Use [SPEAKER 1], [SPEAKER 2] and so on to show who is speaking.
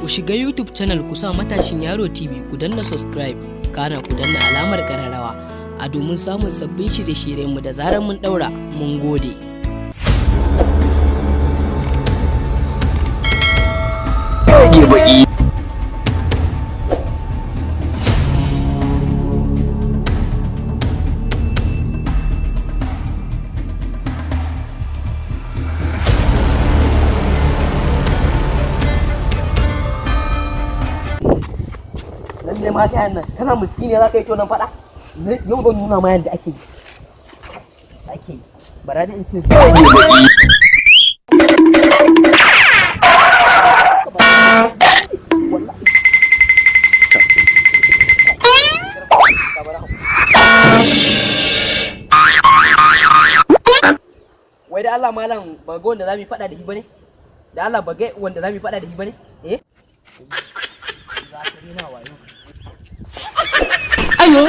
[SPEAKER 1] Shiga YouTube channel, ku sa Matashin Yaro TV, ku danna subscribe, kana ku danna alamar kararrawa a domin samun sabbin shirye-shiryenmu da zarar mun daura. Mun gode.
[SPEAKER 2] Rage baki.
[SPEAKER 1] Lalle ma ta nan kana miskini, za ka yi tonon faɗa. Yau zan nuna ma yadda ake yi, ake yi. Bara da in ce
[SPEAKER 2] Rage baki.
[SPEAKER 1] Wai da Allah malam, ba ga wanda za mu yi faɗa da shi bane? Da Allah, ba ga wanda za mu yi faɗa da shi bane? Eh, za ka rena wayo.
[SPEAKER 2] Ayo.